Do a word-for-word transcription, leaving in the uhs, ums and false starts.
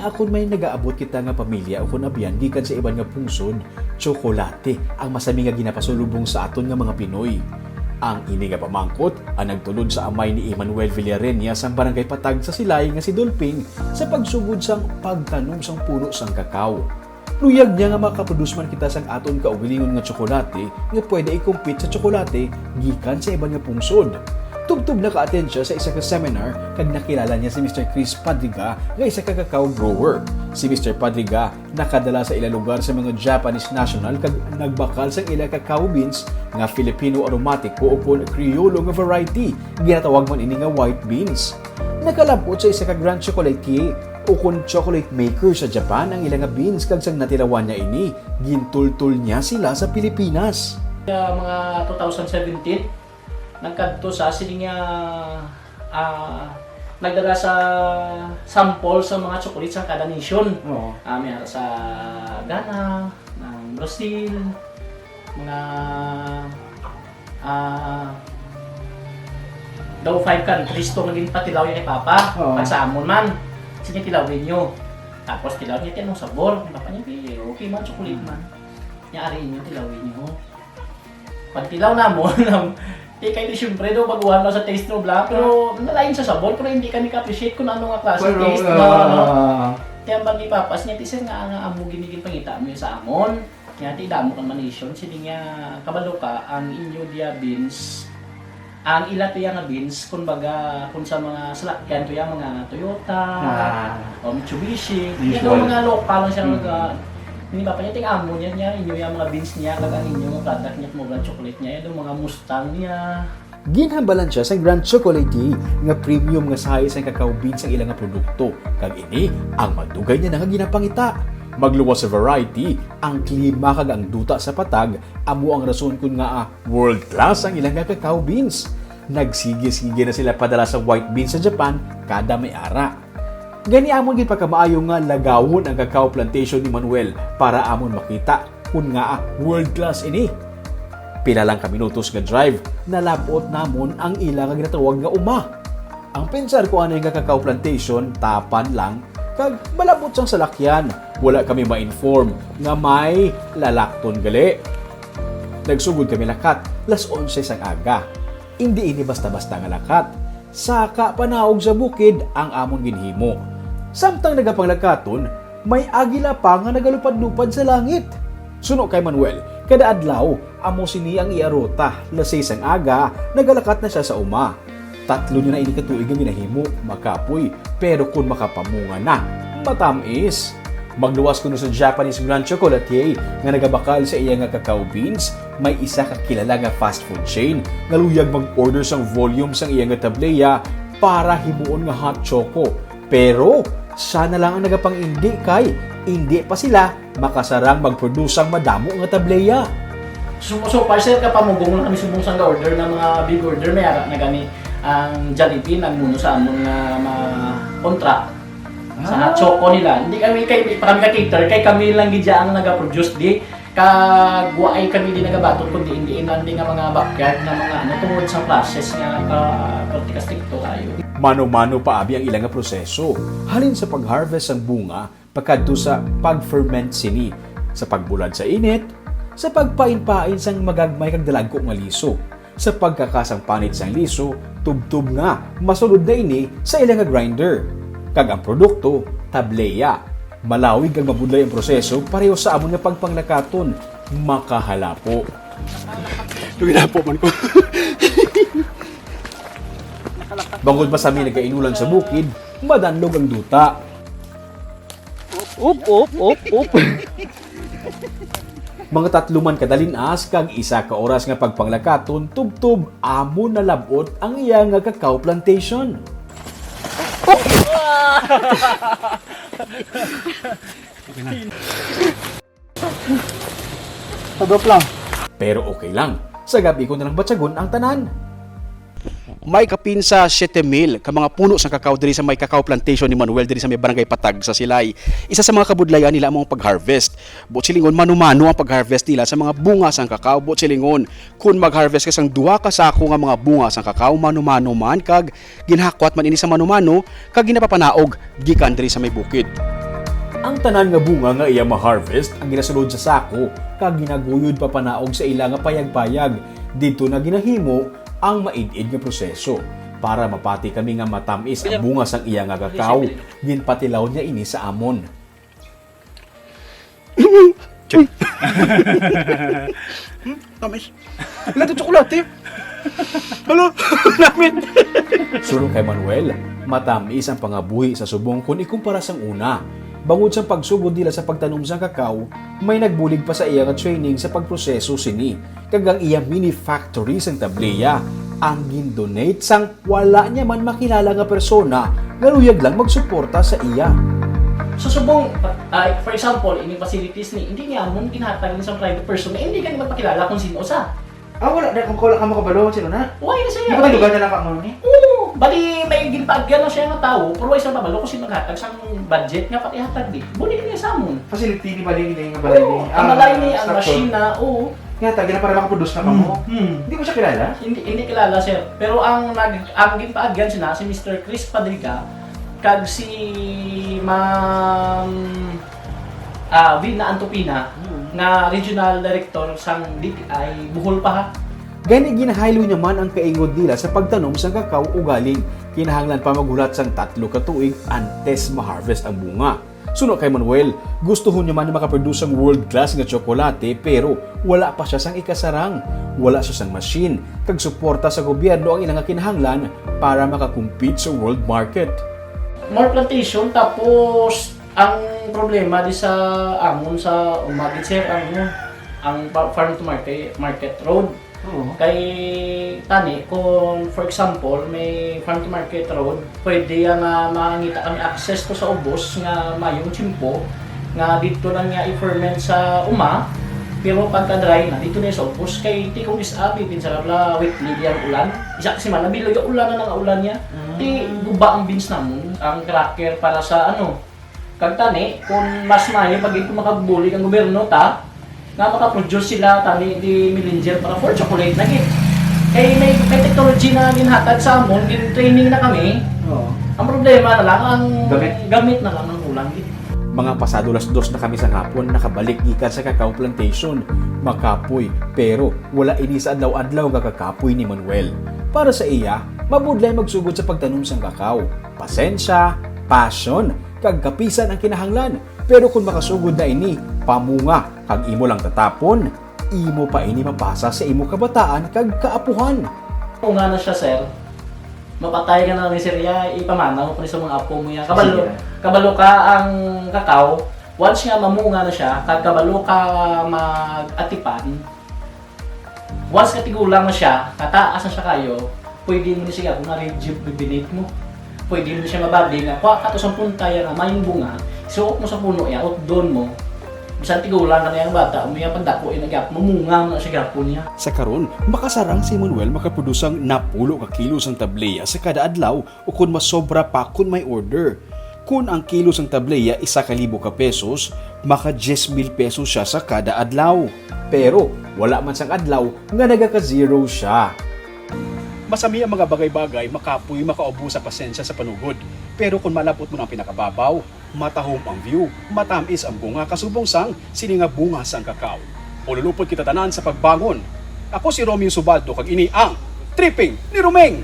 Kon may nagaabot kita nga pamilya o kon abyan gikan sa iban nga pungsod, tsokolate ang masami nga ginapasulubong sa aton nga mga Pinoy. Ang ini nga pamangkot ang nagtulod sa amay ni Emmanuel Villarenia sang Barangay Patag sa Silay nga si Dolping sa pagsugod sang pagtanom sang puno sang kakao. Luyag niya nga makaproduce man kita sang aton kaugalingon nga tsokolate nga pwede i-compete sa tsokolate gikan sa iban nga pungsod. Tubtob naka-attend siya sa isa ka seminar kag nakilala niya si Mister Chris Padriga nga isa ka cacao grower. Si Mister Padriga nakadala sa ila lugar sa mga Japanese national kag nagbakal sang ila cacao beans nga Filipino aromatiko o kon Criollo nga variety, ginatawag man ini nga white beans. Nakalab-ot sa isa ka grand chocolatier o kon chocolate maker sa Japan ang ila nga beans, kag sang natilawan niya ini, gintultol niya sila sa Pilipinas. Sa mga two thousand seventeen, nagkadto sa sini nga, ah, nagdala sa sample sa mga chocolate sa kada nation. Oo. Ah, may ara sa Ghana, ng Brazil, mga, ah, daw five countries to nga ginpatilaw niya ni Papa. Oo. Pag sa amon man, sige, tilawin nyo. Tapos tilaw niya, "Ti anong sabor?" Ni Papa niya, "Ti okay man, chocolate man." Niya, "Ari inyo, tilawin nyo." Pag tilaw namon, ti kay di, siyempre, daw baguhan lang sa taste, no, bla, pero nalain sa sabor, pero hindi kami ka-appreciate kung ano nga klase Pero, taste, ah, no, ano. Kaya ba ni Papa, siya, "Ti, sir, nga, nga amo gini ginpangita mo sa amon?" Kaya ti damo kang manation, sini nga kabalo ka, ang inyo dia beans, ang ila tiya nga beans, kumbaga, kung sa mga salakyan, tiya mga Toyota, Ah. o Mitsubishi, Usual. Yung mga local lang siya, Mm. mga, hindi ba pa niya, ting amo niya, niya, inyo yung mga beans niya, kag ang inyo nga product niya, kung mga chocolate niya, yung mga Mustang niya. Ginhambalan siya sang Grand Chocolate Tea nga premium nga size sang cacao beans ang ila nga produkto, kag ini ang madugay niya na nga ginapangita. Magluwas sa variety, ang klima kag ang duta sa patag amo ang rason kon ngaa world class ang ila nga cacao beans. Nagsigi-sige na sila padala sa white beans sa Japan kada may ara. Gani amon gid pagkamaayo nga lagawon ang cacao plantation ni Manuel para amon makita kon ngaa world class ini. Pila lang ka minutos nga drive, nalab-ot namon ang ila nga ginatawag nga uma. Ang pensar ko anay nga cacao plantation, tapan lang, kag malab-ot sang salakyan. Wala kami ma-inform nga may lalakton gali. Nagsugod kami lakat, las onse sang aga. Indi ini basta-basta nga lakat. Saka panaog sa bukid ang amon ginhimo. Samtang nagapanglakaton, may agila pa nga nagalupad-lupad sa langit. Suno kay Manuel, kada adlaw, amo sini ang iya ruta. Las seis ang aga, nagalakat na siya sa uma. Tatlo niya na ini ka tuig nga ginahimo, makapoy, pero kun makapamunga na, matamis. Magluwas kuno sa Japanese Grand Chocolatier nga nagabakal sa iya nga cacao beans, may isa ka kilala nga fast food chain nga luyag mag-order sang volume sang iya nga tableya para himuon nga hot choco. Pero siya na lang ang nagapang-indi kay indi pa sila makasarang magproduce sang madamo nga tableya. So, so far, sir, kapamugong lang kami subong sang order nga mga big order, may ara na gani ang Jollibee nagmuno sa amon nga mga contract sa Ah. choco nila. Hindi kami kay, hindi pa kami ka-cater, kay kami lang gid ang nagaproduce di. Kag wa ay kami di nagabaton kundi hindi lang di nga mga backyard na mga ano, tungod sa process nga ka, korte ka stricto kayo. Mano-mano pa abi ang ila nga proseso, halin sa pag-harvest sang bunga pakadto sa pag-ferment sini, sa pagbulad sa init, sa pagpain-pain sang magagmay kag dalagko nga liso, sa pagkaka sang panit sang liso, tubtob nga masulod na ini sa ila nga grinder. Kag ang produkto, tableya. Malawig kag mabudlay ang proseso, pareho sa amon nga pagpanglakaton, makahalapo. Luminapo man ko. Bangod pa sa amin nagainulan sa bukid, madanlog ang duta. Up, up, up, up. Mga tatlo man ka dalin-as kag isa ka oras nga pagpanglakaton, tubtob amo na lab-ot ang iya nga cacao plantation. Okay na. Tadop lang. Pero okay lang. Sa gab-i ko na lang batyagon ang tanan. May kapin sa siete mil ka mga puno sang cacao diri sa may cacao plantation ni Manuel diri sa may Barangay Patag sa Silay. Isa sa mga kabudlayan nila amo ang pag-harvest. Buot silingon, mano-mano ang pag-harvest nila sa mga bunga sang cacao. Buot silingon, kun mag-harvest ka sang duha ka sako nga mga bunga sang cacao, mano-mano man, kag ginhakwat man ini sa mano-mano, kag ginapapanaog gikan diri sa may bukid. Ang tanan nga bunga nga iya ma-harvest ang ginasulod sa sako kag ginaguyod papanaog sa ila nga payag-payag. Didto na ginahimo ang maid-id nga proseso. Para mapati kami nga matam-is ang bunga sang iya nga kakao, ginpatilaw niya ini sa amon. Hmm, tamis. Wala to tsokolate. Hala, namin. Suno kay Manuel, matamis ang pangabuhi sa subong kon ikumpara sang una. Bangod sang pagsugod nila sa pagtanom sang kakao, may nagbulig pa sa iya nga training sa pagproseso sini, kag ang iya mini factory sang tabliya ang gindonate sang wala niya man makilala nga persona nga luyag lang magsuporta sa iya. Sa subong, ah, for example, ining facilities ni, hindi niya amon ginhatag ni sa private person na hindi gani magpakilala kung sino sa. Ah, wala na kung wala ka makabalo sino na. Why na siya? Di ba talugan na lang ka mo ni? Oo, bali may ginpaagyan na siya nga tawo, pero wala siya kabalo kung sino naghatag sang budget nga pati hatag di. Buli niya sa amon. Facility ni bali ni nga balay ni. Oo, ang balay ni, ang machine na, oo. Nga, tagi na para makaproduce na kamo. Hmm. Hindi mo siya kilala? Hindi, hindi kilala, sir. Pero ang nag, ang ginpaagyan sina si Mister Chris Padriga kag si Ma'am ah, Vina Antopina, Hmm. nga regional director sang D T I Bohol pa ha. Gani ginahaylo niya man ang kaingod nila sa pagtanom sang kakao, ugaling kinahanglan pa maghulat sang tatlo ka tuig antes ma-harvest ang bunga. Suno kay Manuel, gustuhon niya man nga makaproduce sang world class nga tsokolate, pero wala pa siya sang ikasarang, wala siya sang machine, kag suporta sa gobyerno ang ila nga kinahanglan para makakompete sa world market. More plantation, tapos ang problema di sa amon sa umagit, sir, ang, ano, ang pa- farm to market, market road. Oo. Kay tani, kung for example, may farm to market road, pwede ya nga mangita kami access to sa ubos nga mayong tiyempo, nga dito lang niya i-ferment sa uma, pero pagka dry na, dito na sa ubos. Kay ti kung is-abi, pinsa la weekly di ang ulan. Isa ka semana, bilog ang ulan na nang ulan niya. Ti guba ang beans namon, ang cracker para sa ano, Kag tani, kung mas maayo pa gid kung makabulig ang gobyerno ta, nga makaproduce sila tani di Millinger para for chocolate na gid. Kay may, may technology na ginhatag sa amon, gin-training na kami. Oo. Ang problema na lang, ang Gamit. Gamit na lang ang kulang gid. Mga pasado las dos na kami sa hapon nakabalik gikan sa cacao plantation. Makapoy, pero wala ini sa adlaw-adlaw nga kakapoy ni Manuel. Para sa iya, mabudlay magsugod sa pagtanom sang kakao. Pasensya, passion, kag kapisan ang kinahanglan. Pero kon makasugod na ini, pamunga, kag imo lang tatapon, imo pa ini mapasa sa imo kabataan kag kaapuhan. Kung nga na siya, sir, mapatay ka na ni sir, ya, ipamanaw pa ni sa mga apo mo yan. Kabalo, Sige. Kabalo ka ang kakaw, once nga mamunga na siya, kag kabalo ka mag-atipan, Once katigulang na siya, kataas na siya kayo, pwede mo ni siya kung rejuvenate mo. Pwede mo siya mabali nga, kuha ka to sa punta ya nga mayong bunga, suot mo sa puno ya, utdon mo. Bisan tigulang ka na yung bata, umiya pagdako, yung nagyap, mamunga mo na siya gapon niya. Sa karon, makasarang si Manuel makaproduce sang napulo ka kilo sang tabliya sa kada adlaw, ukon masobra pa kon may order. Kon ang kilo sang tabliya isa ka libo ka pesos, maka diyes mil pesos siya sa kada adlaw. Pero wala man sang adlaw nga nagaka-zero siya. Masami ang mga bagay-bagay, makapoy, makaubo sa pasensya sa panugod. Pero kung malabot mo na ang pinakababaw, matahom ang view, matamis ang bunga kasubong sang sini nga bunga sang kakao. Ululupod kita tanan sa pagbangon. Ako si Romeo Subaldo kag ini ang Tripping ni Romeng.